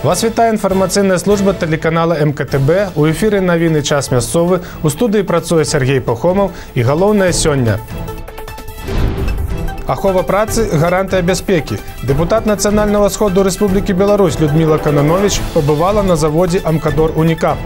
Вас вітае інфармацыйная служба тэлеканала МКТБ. У эфіры навіны «Час мясцовы». У студыі працуе Сергей Пахомаў, і галоўнае сёння. Ахова працы – гарантыя бяспекі. Дэпутат Нацыянальнага сходу Рэспублікі Беларусь Людміла Канановіч пабывала на заводзе «Амкадор Унікап».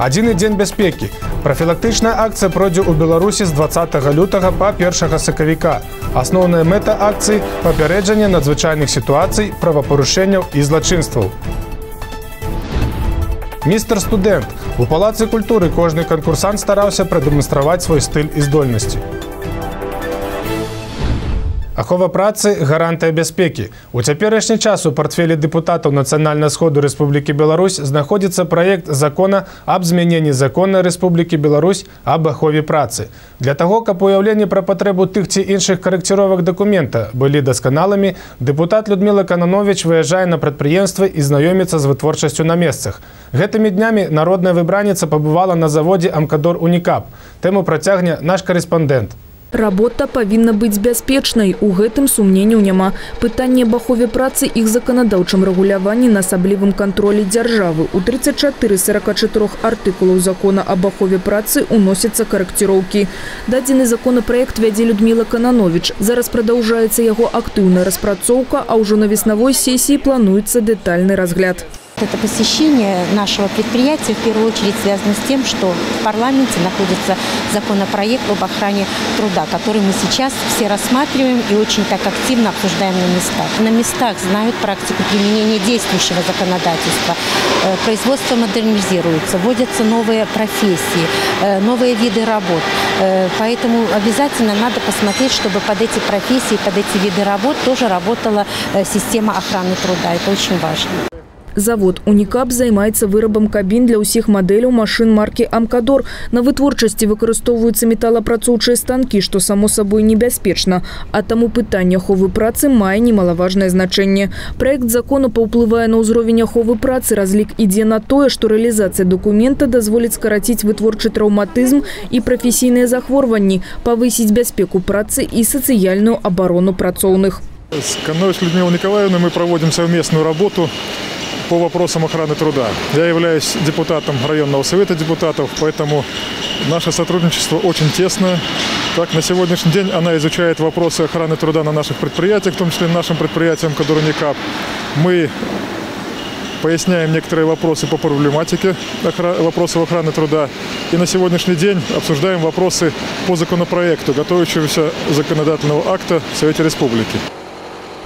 Адзіны дзень бяспекі. Прафілактычная акцыя пройдзе ў Беларусі з 20 лютага па 1 сакавіка. Асноўная мэта акцыі – папярэджанне надзвычайных сітуацый, правапарушэнняў і злачынстваў. Містер студэнт. У палацы культуры кожны канкурсант стараўся прадэманстраваць свой стыль і здольнасці. Ахова працы – гарантыя бяспекі. У цяперашні час у партфелі дэпутатаў Нацыянальнага сходу Рэспублікі Беларусь знаходзіцца праект закона аб змяненні закона Рэспублікі Беларусь аб ахове працы. Для таго, каб уяўленні пра патрэбу тых ці іншых карэкціровак дакумента былі дасканалымі, дэпутат Людміла Канановіч выязджае на прадпрыемствы і знаёміцца з вытворчасцю на месцах. Гэтымі днямі народная выбраніца пабывала на заводзе «Амкадор Унікап». Тэму працягне наш карэспандэнт. Работа павінна быць бяспечнай, у гэтым сумненняў няма. Пытанне аб ахове працы іх заканадаўчым рэгуляванні на асаблівым кантролі дзяржавы. У 34 з 44 артыкулаў закона аб ахове працы уносяцца карэкціроўкі. Дадзены законапраект вядзе Людміла Канановіч. Зараз прадаўжаецца яго актыўная распрацоўка, а ўжо на веснавой сесіі плануецца дэтальны разгляд. Это посещение нашего предприятия в первую очередь связано с тем, что в парламенте находится законопроект об охране труда, который мы сейчас все рассматриваем и очень так активно обсуждаем на местах. На местах знают практику применения действующего законодательства. Производство модернизируется, вводятся новые профессии, новые виды работ. Поэтому обязательно надо посмотреть, чтобы под эти профессии, под эти виды работ тоже работала система охраны труда. Это очень важно. Завод «Уникап» займаецца вырабам кабін для ўсіх мадэляў машын маркі «Амкадор». На вытворчасці выкарыстоўваюцца металаапрацоўчыя станкі, што, само сабой, небяспечна. А таму пытанне аховы працы мае немалаважнае значэнне. Праект закону паўплывае на ўзровень аховы працы. Разлік ідзе на тое, што рэалізацыя дакумента дазволіць скараціць вытворчы траўматызм і прафесійныя захворванні, павысіць бяспеку працы і сацыяльную абарону працоўных. С Кананович Людмилой Николаевной мы проводим совместную работу по вопросам охраны труда. Я являюсь депутатом районного совета депутатов, поэтому наше сотрудничество очень тесное. Так, на сегодняшний день она изучает вопросы охраны труда на наших предприятиях, в том числе нашим предприятиям «Амкадор Уникап». Мы поясняем некоторые вопросы по проблематике вопросов охраны труда. И на сегодняшний день обсуждаем вопросы по законопроекту, готовящегося законодательного акта в Совете Республики.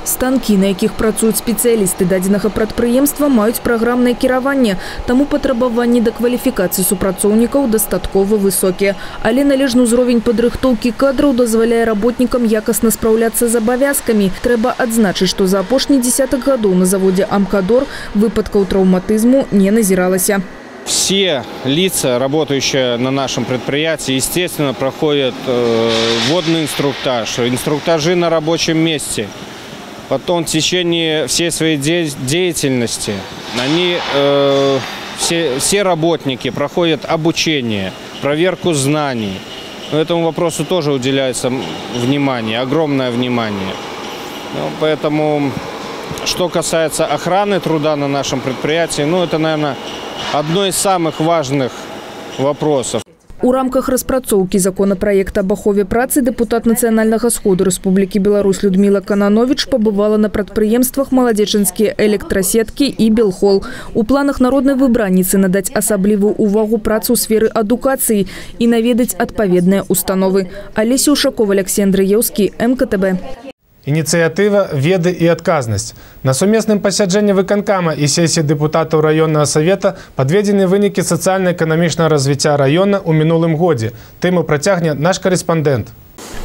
Станкі, на якіх працуюць спецыялісты дадзенага прадпрыемства, маюць праграмнае кіраванне, таму патрабаванні да кваліфікацыі супрацоўнікаў дастаткова высокія. Але належны ўзровень падрыхтоўкі кадраў дазваляе работнікам якасна спраўляцца з абавязкамі. Трэба адзначыць, што за апошні дзесятак гадоў на заводзе «Амкадор» выпадкаў траўматызму не назіралася. Все лица, работающие на нашем предприятии, естественно, проходят вводный инструктаж, инструктажи на рабочем месте. Потом в течение всей своей деятельности они, все работники проходят обучение, проверку знаний. Но этому вопросу тоже уделяется внимание, огромное внимание. Ну, поэтому, что касается охраны труда на нашем предприятии, ну, это, наверное, одно из самых важных вопросов. У рамках распрацоўкі законапраекта аб ахове працы дэпутат Нацыянальнага сходу Рэспублікі Беларусь Людміла Канановіч пабывала на прадпрыемствах «Маладзечанскія электрасеткі» і «Белхол». У планах народнай выбранніцы надаць асаблівую увагу працы ў сферы адукацыі і наведаць адпаведныя установы. Алеся Ушакова, Алексей Андреевскі, МКТБ. Ініцыятыва, веды і адказнасць. На сумесным пасяджэнні выканкама і сесіі дэпутатаў раённага савета падведзены вынікі сацыяльна-эканамічнага развіцця раёна ў мінулым годзе. Тэму працягне наш карэспандэнт.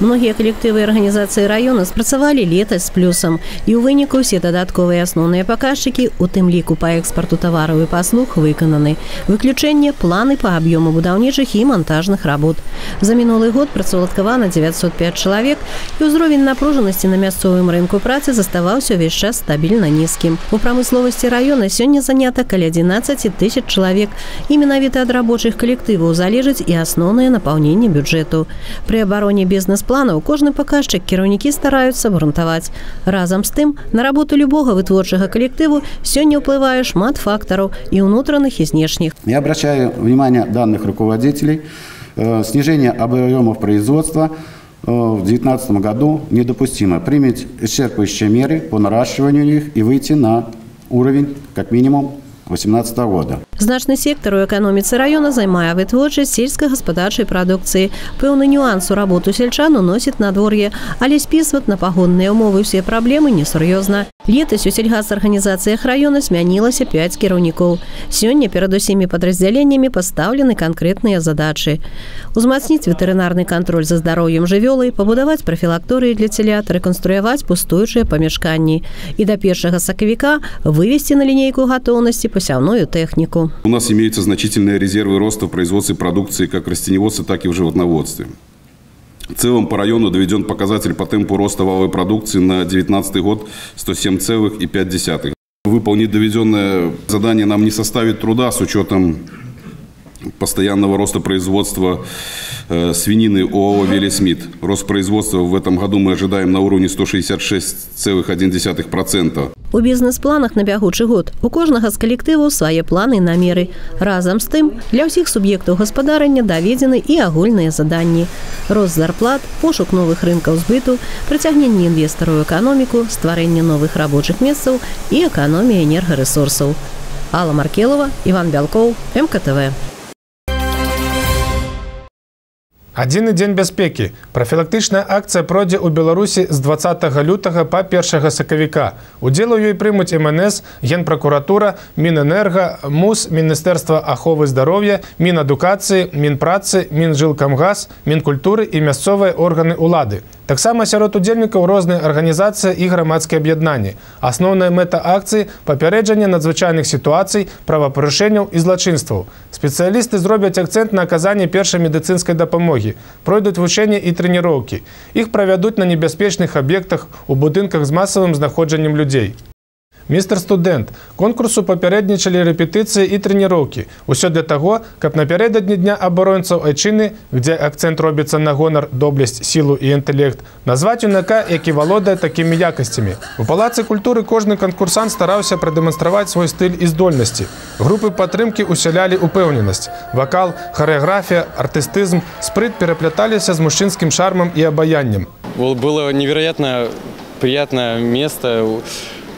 Многія калектывы і арганізацыі раёна спрацавалі летась з плюсам. І ў выніку ўсе дадатковыя асноўныя паказчыкі, у тым ліку па экспарту тавараў і паслуг, выкананы. Выключэнне – планы па аб'ёму будаўнічых і мантажных работ. За мінулы год працаўладкавана 905 чалавек, і ўзровень напружанасці на мясцовым рынку працы заставаўся ўвесь час стабільна нізкім. У прамысловасці раёна сёння занята каля 11 тысяч чалавек. І менавіта ад рабочых калектываў залежыць і асноўнае напаўненне бюджэту. Пры абароне без бізнес-планаў кожны паказчык кіраўнікі стараюцца абгрунтаваць. Разам з тым, на работу любога вытворчага калектыву сёння ўплывае шмат фактараў і ўнутраных, і знешніх. Я обращаю внимание данных руководителей, снижение объемов производства в 2019 году недопустимо. Принять исчерпывающие меры по наращиванию их и выйти на уровень как минимум 2018 года. Значны сектар у эканоміцы раёна займае вытворчасць сельскагаспадарчай прадукцыі. Пэўны нюанс у работу сельчан уносіць надвор'е, але спісваць на пагодныя ўмовы ўсе праблемы несур'ёзна. Летась у сельгасарганізацыях раёна змянілася 5 кіраўнікоў. Сёння перад усімі падраздзяленнямі пастаўлены канкрэтныя задачы. Узмацніць ветэрынарны кантроль за здароўем жывёлы, пабудаваць прафілакторыі для цялят, рэканструяваць пустуючыя памяшканні. І да 1 сакавіка вывесці на лінейку гатоўнасці пасяўную тэхніку. У нас имеются значительные резервы роста в производстве продукции как в растениеводстве, так и в животноводстве. В целом по району доведен показатель по темпу роста валовой продукции на 2019 год 107,5. Выполнить доведенное задание нам не составит труда с учетом постоянного роста производства свинины ОАО «Велесмит». Рост производства в этом году мы ожидаем на уровне 166,1%. У бізнес-планах на бягучы год у кожнага з калектываў свае планы і намеры. Разам з тым, для ўсіх суб'ектаў гаспадарання даведзены і агульныя заданні. Рост зарплат, пошук новых рынкаў збыту, прыцягненне інвестараў у эканоміку, стварэнне новых рабочых месцаў і эканомія энергарэсурсаў. Алла Маркелова, Иван Бялкоў, МКТВ. Адзіны дзень бяспекі. Прафілактычная акцыя пройдзе ў Беларусі з 20 лютага па 1 сакавіка. Удзел у ёй прымуць МНС, Генпракуратура, Мінэнерга, МУС, Міністэрства аховы здароўя, Мінадукацыі, Мінпрацы, Мінжылкамгаз, Мінкультуры і мясцовыя органы ўлады. Таксама сярод удзельнікаў розныя арганізацыі і грамадскія аб'яднанні. Асноўная мэта акцыі – папярэджанне надзвычайных сітуацый, правапарушэнняў і злачынстваў. Спецыялісты зробяць акцэнт на аказанне першай медыцынскай дапамогі. Пройдуць вучэнні і трэніроўкі. Іх правядуць на небяспечных аб'ектах, у будынках з масавым знаходжаннем людзей. Містер студэнт. Конкурсу папярэднічалі рэпетыцыі і трэніроўкі. Усё для таго, каб напярэдадні дня абаронцаў айчыны, дзе акцэнт робіцца на гонар, доблесць, сілу і інтэлект, назваць юнака, які валодае такімі якасцямі. У палацы культуры кожны канкурсант стараўся прадэманстраваць свой стыль і здольнасці. Групы падтрымкі усялялі ўпэўненасць. Вакал, харэаграфія, артыстызм, спрыт перапляталіся з мужчынскім шармам і абаяннем. Было невероятно приятное место.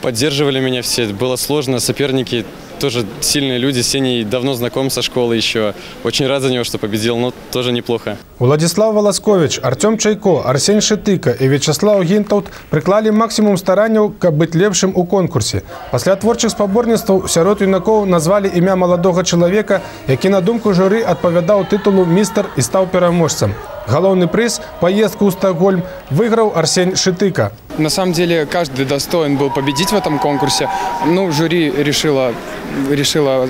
Поддерживали меня все, было сложно, соперники тоже сильные люди, с Сеней давно знаком со школы еще. Очень рад за него, что победил, но тоже неплохо. Владислав Волоскович, Артем Чайко, Арсень Шытыка и Вячеслав Гинтаут приклали максимум старанняў, каб быць лепшым у конкурсе. Пасля творчых спаборніцтваў сярод юнакоў назвалі імя маладога чалавека, які, на думку журы, адпавядаў тытулу «Містер» і стаў пераможцам. Галоўны прыз – поездку ў Стокгольм – выйграў Арсень Шытыка. На самом деле каждый достоин был победить в этом конкурсе. Ну, жюри решило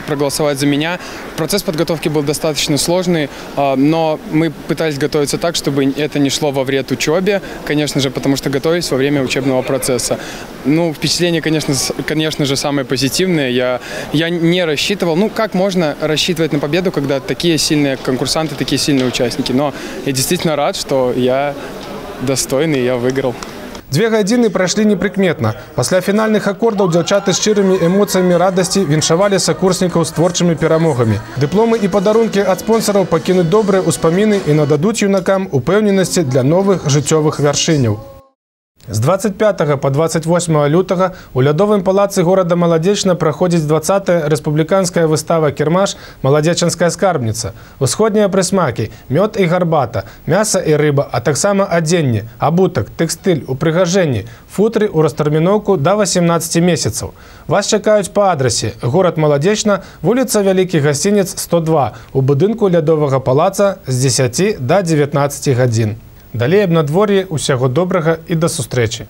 проголосовать за меня. Процесс подготовки был достаточно сложный, но мы пытались готовиться так, чтобы это не шло во вред учебе, конечно же, потому что готовились во время учебного процесса. Ну, впечатление, конечно же, самое позитивное. Я не рассчитывал. Ну, как можно рассчитывать на победу, когда такие сильные конкурсанты, такие сильные участники? Но я действительно рад, что я достойный, я выиграл. 2 гадзіны прайшлі непрыкметна. Пасля фінальных акордаў дзяўчаты з шчырымі эмоцыямі радасці віншавалі сакурснікаў з творчымі перамогамі. Дыпломы і падарункі ад спонсараў пакінуць добрыя ўспаміны і нададуць юнакам упэўненасці для новых жыццёвых вяршыняў. З 25 по 28 лютага у лядовым палацы горада Маладзечна праходзіць 20-я рэспубліканская выстава «Кірмаш. Маладзечанская скарбніца». Усходнія прысмакі, мёд і гарбата, мяса і рыба, а таксама адзенне, абутак, тэкстыль, упрыгажэнні, футры ў растэрміноўку да 18 месяцаў. Вас чакаюць па адрасе: горад Маладзечна, вуліца Вялікі Гасцінец, 102, у будынку лядовага палаца з 10 до 19 гадзін. Далей аб надвор'і, усяго добрага і да сустрэчы.